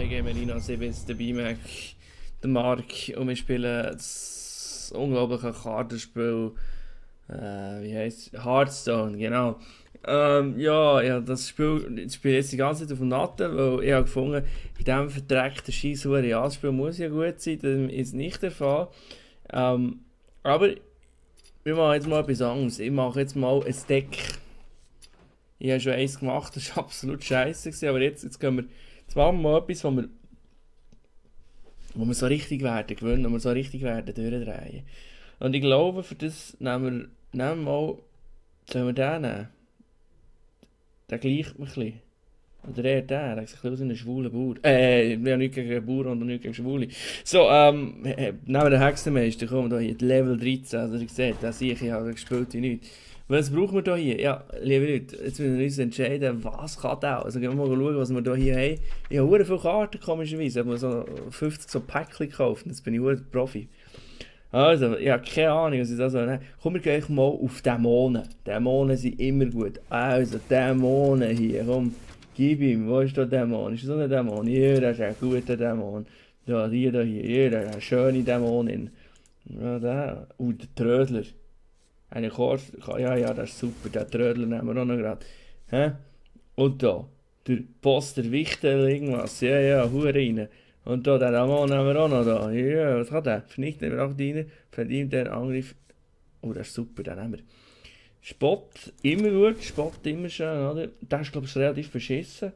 Hey Gamerina, ich bin der BMAC, der Mark und wir spielen das unglaubliche Kartenspiel, wie heisst es? Hearthstone, genau. Ja, das Spiel, ich spiele jetzt die ganze Zeit auf dem Natten, weil ich habe gefunden, in diesem vertrackten scheiß Realspiel muss ja gut sein, das ist nicht der Fall. Aber wir machen jetzt mal etwas anderes, ich mache jetzt mal ein Deck. Ich habe schon eins gemacht, das war absolut scheiße, aber jetzt machen wir mal etwas, wo wir so richtig werden gewinnen, wo wir so richtig werden durchdrehen. Und ich glaube, für das nehmen wir mal, sollen wir den nehmen? Der gleicht mir ein bisschen. Oder eher der sieht ein bisschen aus wie ein schwuler Bauer. Ich habe nichts gegen Bauern und nichts gegen Schwule. So, nehmen wir den Hexenmeister, komm, da hier, Level 13, also ihr seht, den sehe ich, habe gespielt wie nichts. Was brauchen wir da hier? Ja, liebe Leute, jetzt müssen wir uns entscheiden, was kann der? Also gehen wir mal schauen, was wir hier haben. Ich habe sehr viele Karten, komischerweise. Ich habe mir so 50 so Päckchen gekauft, jetzt bin ich ein Profi. Also, ich habe keine Ahnung, was ich da soll. Komm, wir gehen mal auf Dämonen. Dämonen sind immer gut. Also, Dämonen hier, komm, gib ihm. Wo ist der Dämon? Ist das so ein Dämon? Ja, das ist ein guter Dämon. Ja, hier, ja, das ist eine schöne Dämonin. Ja, der. Der Trödler. Eine Kurs, ja, das ist super, den Trödler nehmen wir auch noch gerade. Hä? Und da, der Poster Wichtel, irgendwas, ja, Hure rein. Und da, den Ramon nehmen wir auch noch da. Ja, was kann der? Vernichten wir auch rein, verdient den Angriff. Oh, das ist super, den nehmen wir. Spott, immer gut, Spott immer schön, oder? Der ist, glaube ich, relativ verschissen.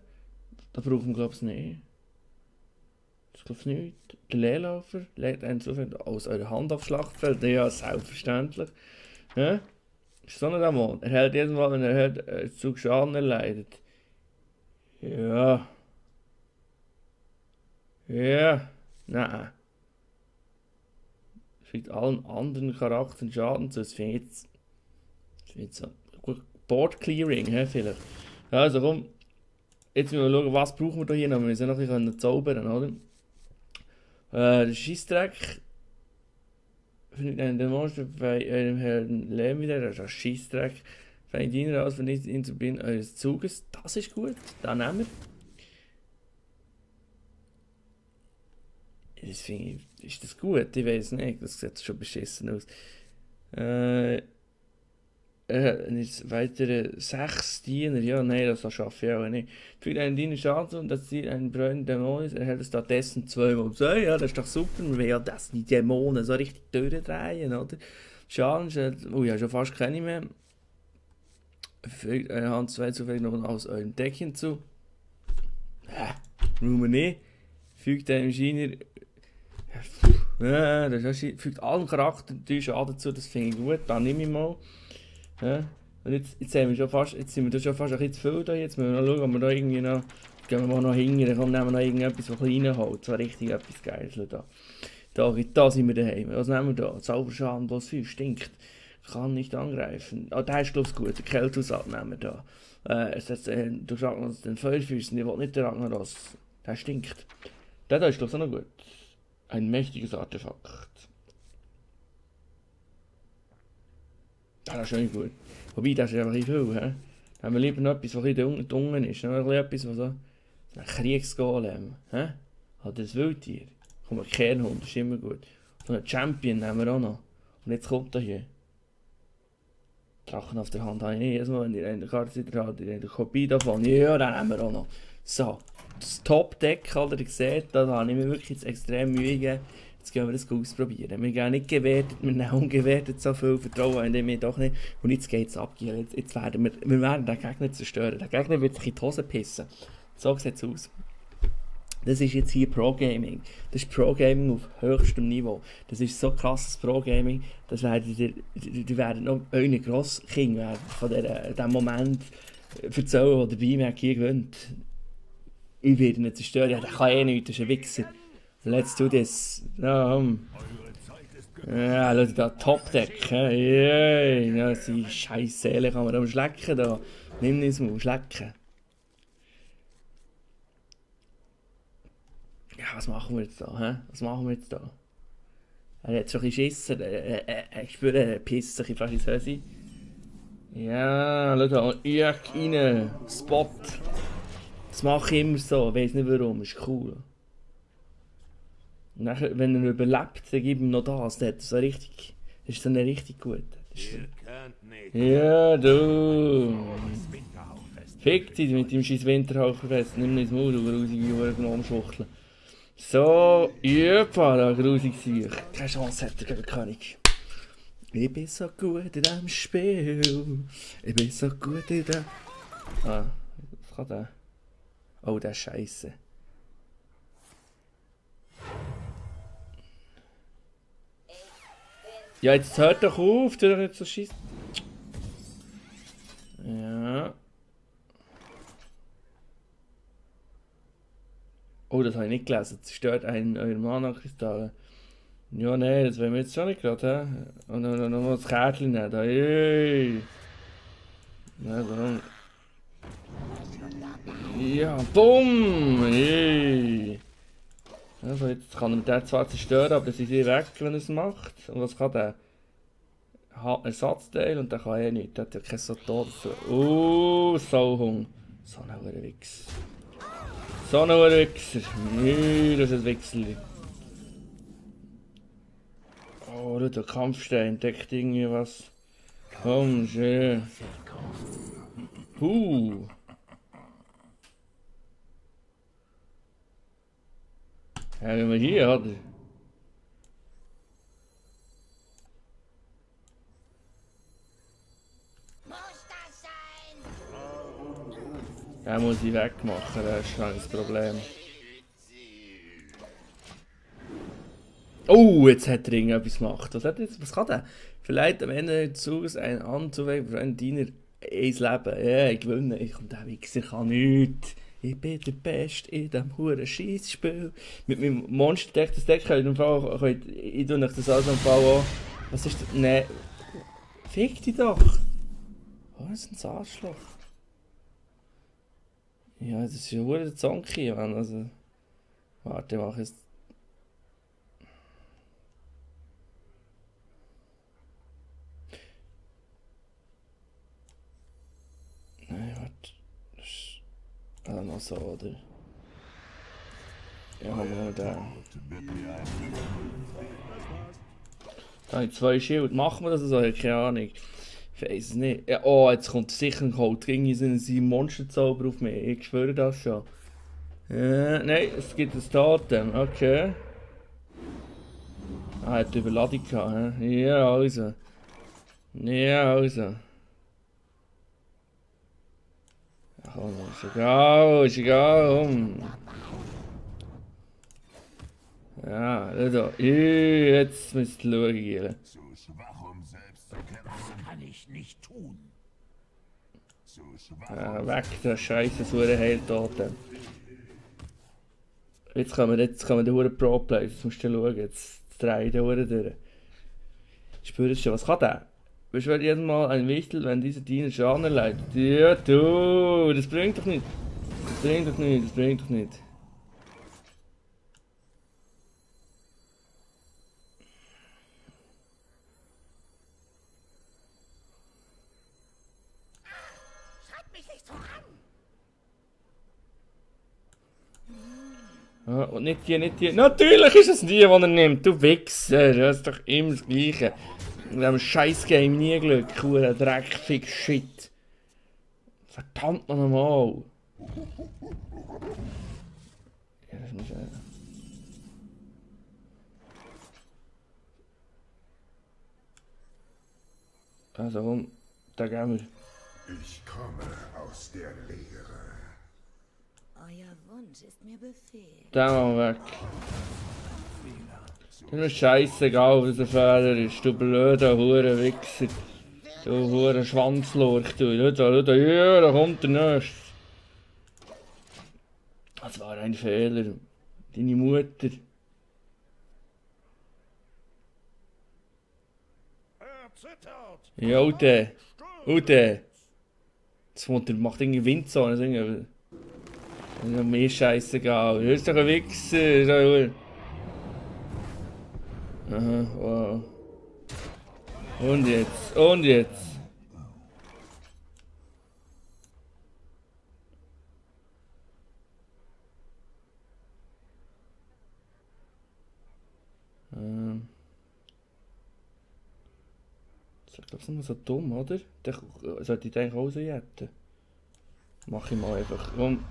Da brauchen wir, glaube ich, nicht. Das glaube ich nicht. Der Leerlaufer legt einen so viel aus eurer Hand aufs Schlachtfeld. Ja, selbstverständlich. Ja? Ist so ein Dämon. Er hält jedes Mal, wenn er hört, Zug Schaden erleidet. Ja. Ja. Nein. Fügt allen anderen Charakteren Schaden zu. Das finde ich jetzt so. Gut, Board Clearing, vielleicht. Ja, also komm. Jetzt müssen wir schauen, was brauchen wir da hier noch. Wir müssen noch ein bisschen zaubern, oder? Der Scheissdreck. Den Monster bei eurem Herrn Lärm wieder, das ist ein Scheissdreck. Fängt ihn raus, vernichtet ihn zu Beginn eures Zuges. Das ist gut, dann nehmen wir. Das finde ich, ist das gut? Ich weiß nicht, das sieht schon beschissen aus. Weitere 6 Diener, ja, nein, das schaffe ich auch nicht. Fügt einen Diener Schaden und das Ziel einen brennenden Dämon ist, erhält es stattdessen 2 Mal. So, ja, das ist doch super, wir wollen ja das, die Dämonen so richtig durchdrehen, oder? Schaden stellt, ja, schon fast keine mehr. Fügt eine Hand 2 zufällig noch aus eurem Deck hinzu. Brauchen wir nicht. Fügt einem Schreiner, ja, das ist, fügt allen Charakteren 3 Schaden zu, das finde ich gut, dann nehme ich mal. Ja. Und jetzt sind wir schon fast ein bisschen zu viel da. Jetzt müssen wir noch schauen, ob wir da irgendwie noch. Gehen wir mal noch hinten, dann nehmen wir noch irgendetwas, was reinholt. So richtig etwas Geiles da. Da sind wir daheim. Was nehmen wir da? Zauberschaden plus 5, stinkt. Kann nicht angreifen. Ah, der ist glaube ich gut. Der Kälteaussaat nehmen wir da. Du sagst uns den Feuerfüßen, ich will nicht den Ragnaros. Der stinkt. Der da ist glaube ich auch noch gut. Ein mächtiges Artefakt. Das ist schon gut. Wobei, das ist einfach ein viel, hä? Dann haben wir lieber noch etwas, was ein bisschen dunkel ist. Noch etwas, was so... Ein Kriegsgolem, hä? Oder ein Wildtier. Komm, ein Kernhund, das ist immer gut. So einen Champion nehmen wir auch noch. Und jetzt kommt er hier. Drachen auf der Hand habe ich nicht. Jedes Mal, wenn ihr eine Karte seid, habt ihr eine Kopie davon. Ja, den nehmen wir auch noch. So, das Top-Deck, ihr seht, da habe ich mir wirklich jetzt extrem Mühe gegeben. Jetzt gehen wir das ausprobieren. Wir gehen nicht gewertet, wir nehmen ungewertet so viel Vertrauen in wir doch nicht. Und jetzt geht es ab. Jetzt werden wir werden den Gegner zerstören. Der Gegner wird sich in die Hose pissen. So sieht es aus. Das ist jetzt hier Pro-Gaming. Das ist Pro-Gaming auf höchstem Niveau. Das ist so krasses Pro-Gaming, dass die werden noch euren Grosskind von diesem Moment erzählen, wo der BMAC hier gewinnt. Ich werde ihn zerstören. Ja, der kann eh nichts, das ist ein Wichser. Let's do this. Ja, Leute, da Top-Deck. Yay. Ja, die scheiß Seele kann man da schlecken. Da. Nimm das mal, schlecken. Ja, was machen wir jetzt da? Hä? Was machen wir jetzt da? Er hat schon ein bisschen Schissen. Ich spüre, er pisst sich fast ins Hösi. Ja, schau da. Jörg rein. Spot. Das mache ich immer so. Ich weiss nicht warum. Ist cool. Nachher, wenn er überlebt, dann gib ihm noch das. Das ist so richtig, das ist so eine richtig gut. Ja, du. Fick dich mit dem scheiß Winterhauchfest. Nimm nicht ins Maul, du grusige Gnomschwuchtel. So, Jöpa, da grusig sich. Keine Chance hat er gegen den König. Ich bin so gut in diesem Spiel. Ich bin so gut in dem... Ah, was kann der? Oh, der ist scheisse. Ja, jetzt hört doch auf, du doch nicht so scheiße. Ja. Oh, das habe ich nicht gelesen. Zerstört einen eurer Mana-Kristalle. Ja, nee, das wollen wir jetzt schon nicht gerade, hä? Und dann noch das Kärtchen nehmen. Da, ey. Ja, dann. Ja, bumm! Ey. Also, jetzt kann er den zwar zerstören, aber das ist eh weg, wenn er es macht. Und was kann der? Ersatzteil und der kann eh nichts. Der hat ja kein so Tod. Sauhung. So ein Wichser. So ein Wichser. Nee, das ist ein Wichserli. Oh, der Kampfstein entdeckt irgendwie was. Komm, schön. Haben wir hier, oder? Den muss ich wegmachen, das ist schon das Problem. Oh, jetzt hat er irgendetwas gemacht. Was kann der? Vielleicht am Ende des Zuges ein Anzuweg für einen Diener ins Leben. Ja, ich gewinne. Und der Wichser kann nichts. Ich bin der Beste in diesem huren Scheissspiel. Mit meinem Monster-Deck, das Deck könnt ihr im Fall... Ich tue euch das also im Fall auch... Was ist das? Nee. Fick dich doch! Oh, das ist ein Arschloch. Ja, das ist ja ein Zonky, Mann. Also... Warte, ich mache jetzt... Nein, warte. Das ist... Ah, noch so, oder? Ja, haben wir da. Da habe ich 2 Schild. Machen wir das so? Ich habe keine Ahnung. Ich weiß es nicht. Ja, oh, jetzt kommt sicher ein Cold Ring in seinen Monsterzauber auf mich. Ich schwöre das schon. Nein, es gibt ein Totem. Okay. Ah, er hat Überladung gehabt. He? Ja, also. Ja, also. Ja, komm, ist egal, ist egal. Ja, also. Jetzt müsst ihr schauen, Giele. Zu schwach, um selbst zu kämpfen. Das kann ich nicht tun. Zu schwach. Ja, weg, der Scheiße, so ein Heiltotem. Jetzt kommen die Huren Pro-Plays, jetzt musst du schauen, jetzt drehen die Huren durch. Spürst du schon, was kann der? Beschwört jedes Mal ein Wichtel, wenn dieser Diener Schaden erleidet. Ja, du, das bringt doch nicht. Das bringt doch nicht, das bringt doch nicht. Ah, und nicht die, nicht die. Natürlich ist es die, die er nimmt. Du Wichser, das ist doch immer das Gleiche. In diesem Scheiß-Game nie Glück. Kuh, Dreck, Fick, Shit. Verdammt noch einmal. Ja, das muss ich... Also komm, da gehen wir. Ich komme aus der Leere. Euer Wunsch ist mir Befehl. Den machen wir weg. Das ist mir scheißegal, was ein Fehler ist. Du blöder Hurenwichser. Du Huren Schwanzlurch, du. Schau da, ja, da kommt der Nächste. Das war ein Fehler. Deine Mutter. Ja, Ute. Ute. Das macht irgendwie Windzone. Das ist mir scheißegal. Das ist doch ein Wichser. Aha, wow. Und jetzt? Und jetzt? Das ist immer so dumm, oder? Der sollte ich eigentlich auch so jetten. Mach ich mal einfach. Komm.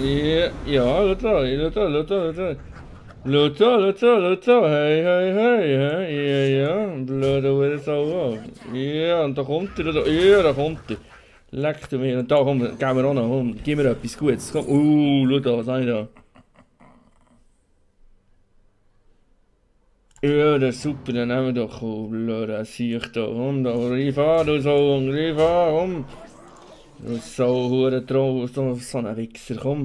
Ja, schau da, schau da, schau da, schau da. Schau da, schau da, hey, hey, hey, ja, blöde Hurensohn. Ja, und da kommt er, da, ja, da kommt er. Leck du mir, und da, komm, gib mir auch noch, komm, gib mir etwas Gutes, komm, schau da, was habe ich da? Ja, das ist super, dann nehmen wir doch, das sehe ich da, komm, da, reif an, du Sohn, reif an, komm. Du Hurentroll, so ein Wichser, komm,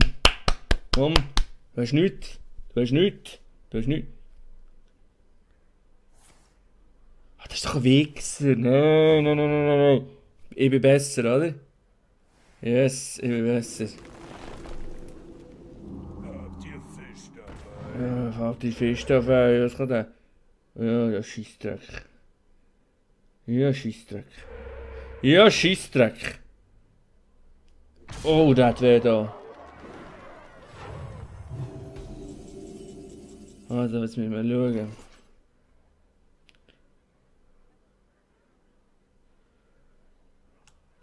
komm, du hast nichts, du hast nichts, du hast nichts. Ah, das ist doch ein Wichser, nein, nein, nein, nein, nein. Ich bin besser, oder? Yes, ich bin besser. Habt ihr Fisch dabei? Ja, halt die Fisch dabei, was kann der? Ja, der Scheissdreck. Ja, Scheissdreck. Ja, Scheissdreck. Oh, der hat weh da. Also, jetzt müssen wir schauen.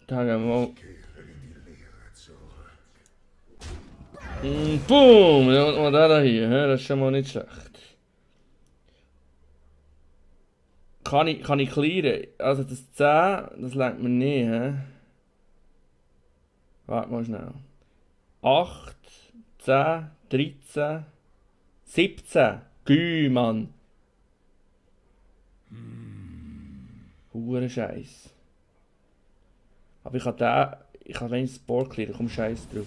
Da gehen wir mal. Boom! Dann haben wir den hier, das ist schon mal nicht schlecht. Kann ich clearen? Also das 10, das lenkt mir nicht, hä? Warte mal schnell. 8, 10, 13, 17. Gü, Mann. Hure Scheiß. Aber ich kann wenigstens das Board clearen, komm Scheiß drauf.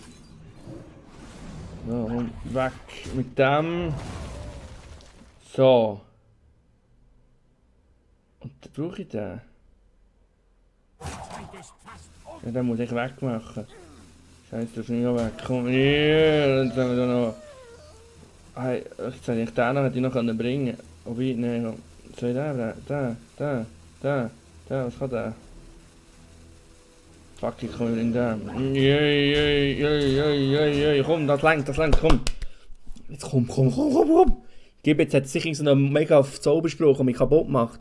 So, komm, weg mit dem. So. Und dann brauche ich den. Ja, den muss ich wegmachen. Scheiße, das ist nicht auch weg. Komm, ja, dann haben wir da noch. Hey, jetzt hätte ich den noch, hätte ich noch bringen können. Wobei, nein, komm. Soll ich den? Was kann der? Fuck, ich komme in den. Jei, komm, das lenkt, komm. Jetzt komm. Gib jetzt, hat sicher so einen mega auf Zauberspruch und mich kaputt gemacht.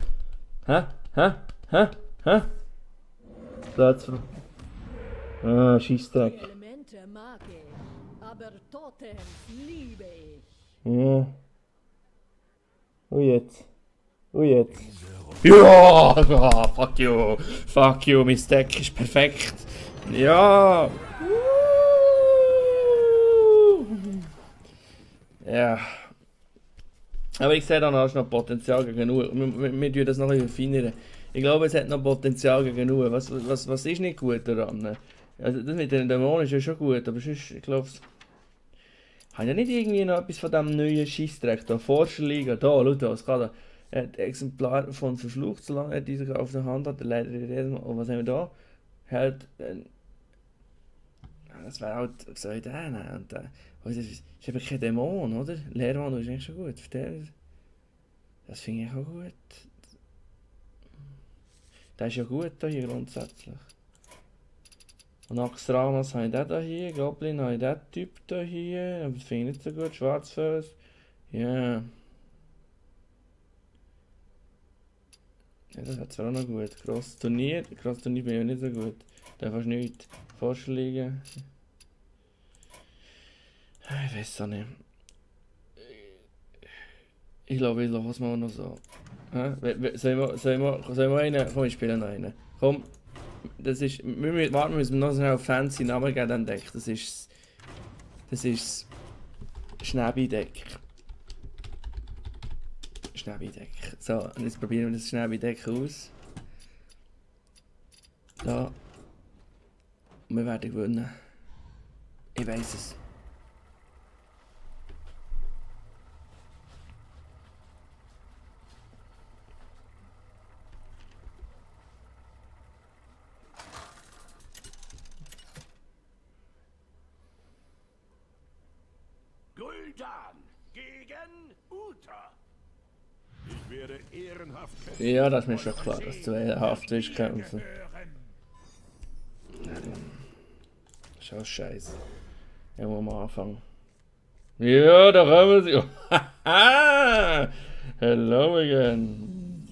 Hä? Platz. Ah, Scheissdreck. Elemente mag ich, aber Totems liebe ich. Ja. Und jetzt. Ja! Fuck you, mein Deck ist perfekt. Ja! Ja. Aber ich sehe da noch Potenzial gegenüber. Wir tun das noch ein bisschen feinern. Ich glaube, es hat noch Potenzial gegenüber. Was ist nicht gut daran? Also das mit den Dämonen ist ja schon gut, aber sonst, ich glaube, habe ja nicht irgendwie noch etwas von diesem neuen Scheissdreck da, Forscherliga, da, schau da, was kann da? Er hat Exemplar von Verflucht, solange er diese auf der Hand hat, leider jedes Mal. Und was haben wir da? Halt, das wäre halt, was soll ich da nehmen? Und das ist eben kein Dämon, oder? Lehrmann ist eigentlich schon gut, versteht. Das finde ich auch gut. Das ist ja gut da hier grundsätzlich. Und Axtramas habe ich den hier, Goblin habe ich den Typ da hier, aber das finde ich nicht so gut, Schwarzfuß. Ja. Yeah. Ja, das hat zwar auch noch gut. Grosses Turnier bin ich nicht so gut. Da fast nichts. Forscherliga. Ich weiß auch nicht. Ich glaube, ich lasse es mal noch so. Sollen wir einen? Komm, ich spiele noch einen. Komm. Das ist. Warten, wir müssen noch schnell einen fancy Namen geben, dann Deck. Das ist Schnäbi-Deck. Schnäbi-Deck. So, und jetzt probieren wir das Schnäbi-Deck aus. Da. Und wir werden gewinnen. Ich weiß es. Gul'dan gegen Uta. Ich werde ehrenhaft. Ja, das ist mir schon klar, dass du ehrenhaft willst kämpfen. Das ist auch scheiße. Ja, wo wir anfangen. Ja, da kommen sie. Hello again.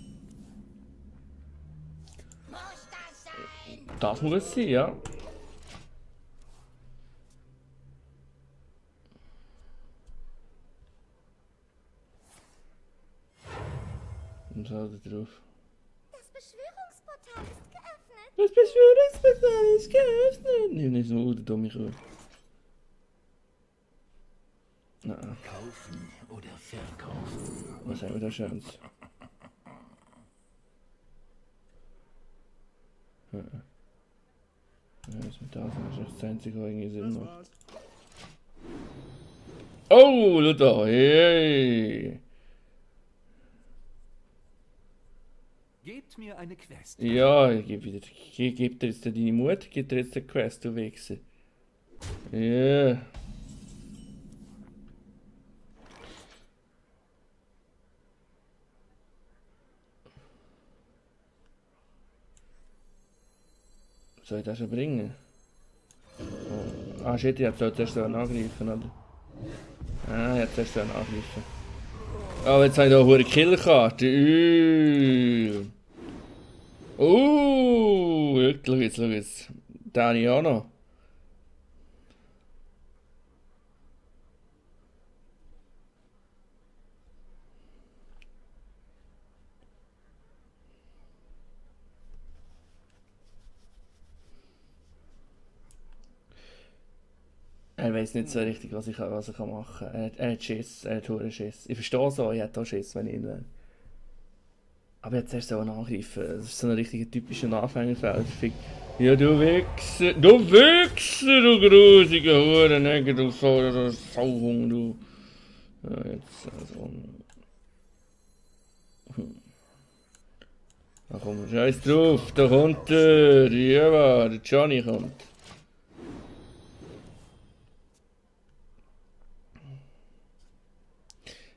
Das muss sein, ja. Und so da drauf. Das Beschwörungsportal ist geöffnet. Das Beschwörungsportal ist geöffnet. Nimm nicht so, du dumme Kuh. Na, Kaufen oder verkaufen. was haben wir da Schönes? Ja, was mit da ist echt das einzige, was irgendwie Sinn macht. Oh, schau da, hey! Gebt mir eine Quest. Ja, ich geb dir jetzt deine Mutter, gib dir jetzt eine Quest, du Wichser. Ja. Soll ich das schon bringen? Oh. Ah, shit, ich hab zuerst angreifen, oder? Ah, ich hab zuerst angreifen. Oh, jetzt habe ich da eine Killerkarte. Schau jetzt. Den habe ich auch noch. Er weiß nicht so richtig, was ich machen kann. Er hat Schiss, er hat hohen Schiss. Ich verstehe so, ich hätte auch Schiss, wenn ich ihn wäre. Aber jetzt erst so angreifen. Das ist so ein richtiger typischer Anfängerfeld. Ja, du Wichser, du grusiger Hurenegger, du Sauhung, du. Ja, jetzt also. Da komm, scheiß drauf, da kommt der, ja, der Johnny kommt.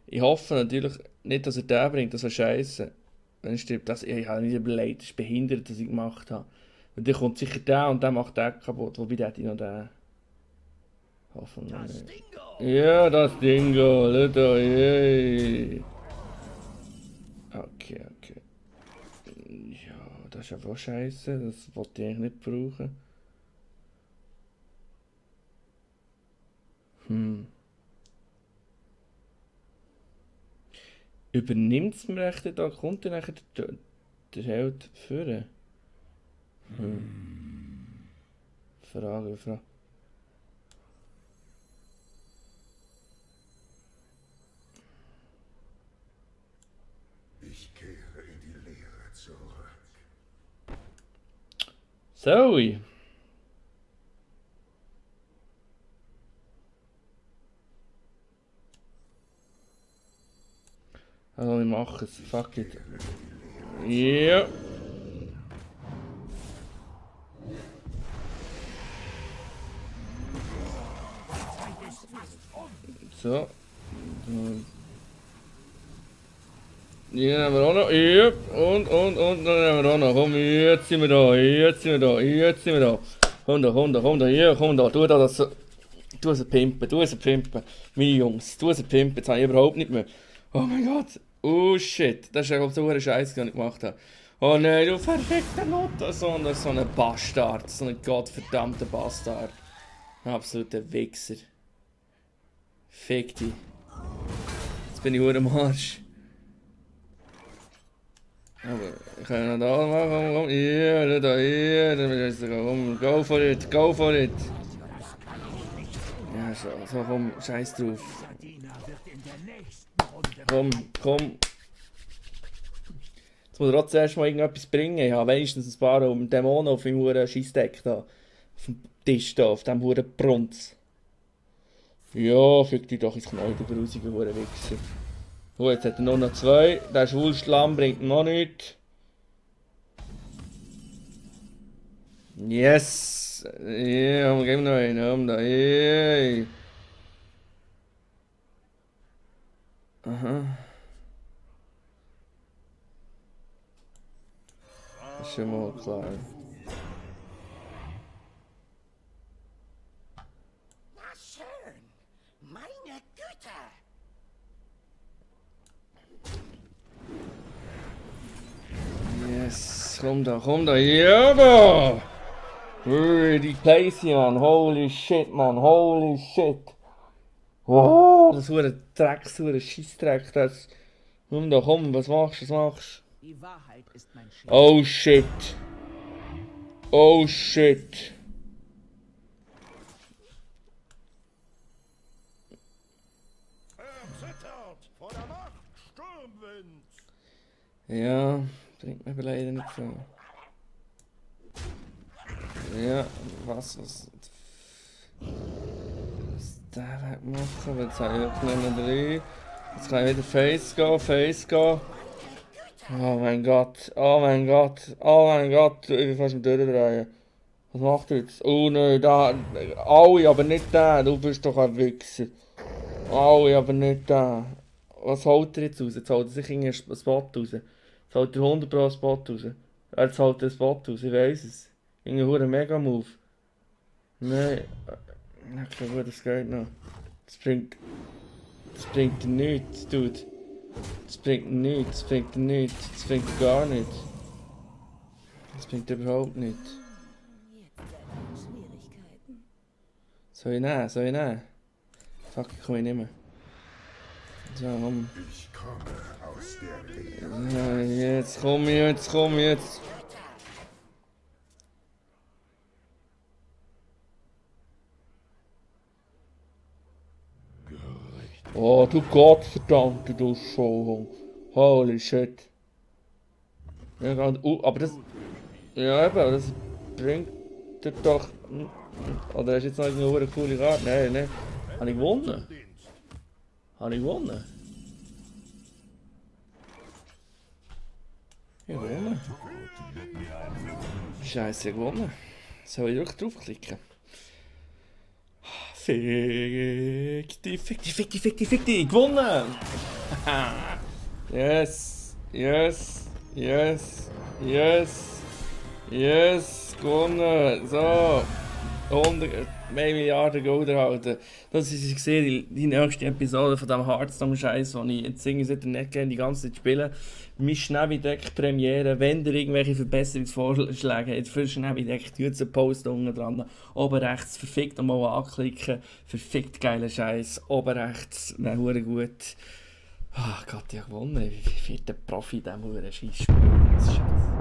Ich hoffe natürlich nicht, dass er den bringt, das wäre scheiße. Wenn er stirbt, ich habe nicht überlegt, das ist behindert, was ich gemacht habe. Und dann kommt sicher der und der macht den kaputt, wobei der hat noch den. Hoffentlich nicht. Ja, das Dingo, schau da, yay. Okay. Ja, das ist einfach scheiße, das wollte ich eigentlich nicht brauchen. Übernimmt es mir echt da? Kommt dann nachher der Held führen? Frage. Ich kehre in die Leere zurück. Zoe! Also ich mache es, fuck it. Ja. So. Die nehmen wir auch noch. Yep. Und dann nehmen wir auch noch. Komm, jetzt sind wir da. Komm da, hier, komm da. Tu da das. Tu es pimpen. Meine Jungs, tu es pimpen. Jetzt habe ich überhaupt nicht mehr. Oh mein Gott. Oh shit. Das ist ja so ein Scheiß, den ich gemacht habe. Oh nein, du verfickter Lotto. So ein Bastard. So ein gottverdammter Bastard. Absoluter Wichser. Fick dich. Jetzt bin ich nur am Arsch. Aber ich kann ja noch da machen. Komm. Hier, da. Komm, go for it. Ja, so komm, scheiß drauf. Komm. Jetzt muss er auch zuerst mal irgendetwas bringen. Ich habe wenigstens ein paar Dämonen auf dem huren Scheissdeck da. Auf dem Tisch da, auf dem huren Bronz. Ja, fick dich doch ins Knäuel, du grusiger huren Wichser. So, jetzt hat er nur noch 2. Der Schwulschlamm bringt noch nichts. Yes! Ja, gib noch einen, da. Yay! Aha. Das ist schon mal klar. Na schön. Meine Güte. Yes, komm da, ja da! Die Placey, man. Holy shit, man. Holy shit. Wow, das ist ein Dreck, so ein Scheissdreck. Das... Komm da, komm, was machst du, was machst du? Die Wahrheit ist mein Schild. Oh shit. Oh shit. Erzittert vor der Macht Sturmwind. Ja, bringt mir aber leider nicht viel. Ja, was der Weg machen, weil jetzt habe ich wirklich nicht mehr 3. Jetzt kann ich wieder Face gehen. Oh mein Gott, oh mein Gott, oh mein Gott, ich will fast nicht durchdrehen. Was macht er jetzt? Oh nein, da, alle, aber nicht der, du bist doch ein Wichser. Alle, aber nicht der. Was holt er jetzt raus? Jetzt holt er sich einen Spot raus. Jetzt holt er 100 Pro Spot raus. Jetzt holt er einen Spot raus, ich weiss es. Irgendein Mega-Move. Nein. Okay, gut, das geht noch. Das bringt nichts, Dude. Das bringt nichts, das bringt nichts, das bringt gar nichts. Das bringt überhaupt nichts. Jetzt seid ihr in Schwierigkeiten. Soll ich nehmen? Fuck, ich komme nicht mehr. So, komm. Ich komme aus der Leere. Ja, jetzt komm jetzt. Oh, du Gottverdammte, du Schauhung. Holy shit. Ja, aber das... Ja, eben, das bringt dir doch... Oder hast du jetzt noch eine coole Karte? Nein. Habe ich gewonnen? Ja, gewonnen. Scheiße, gewonnen. Soll ich wirklich draufklicken? Fick die, gewonnen! Yes, gewonnen! So, 100 Milliarden Gold erhalten. Das ist gesehen, die nächste Episode von diesem Hearthstone-Scheiß, den ich jetzt irgendwie nicht gerne die ganze Zeit spielen. Mein Schneebedeck-Premiere, wenn ihr irgendwelche Verbesserungsvorschläge habt für Schneebedeck, tut einen Post unten dran. Oben rechts, verfickt nochmal anklicken. Verfickt geiler Scheiß. Oben rechts, wäre gut. Ah Gott, ich habe gewonnen. Wie wird der Profi in diesem Scheiß spielen?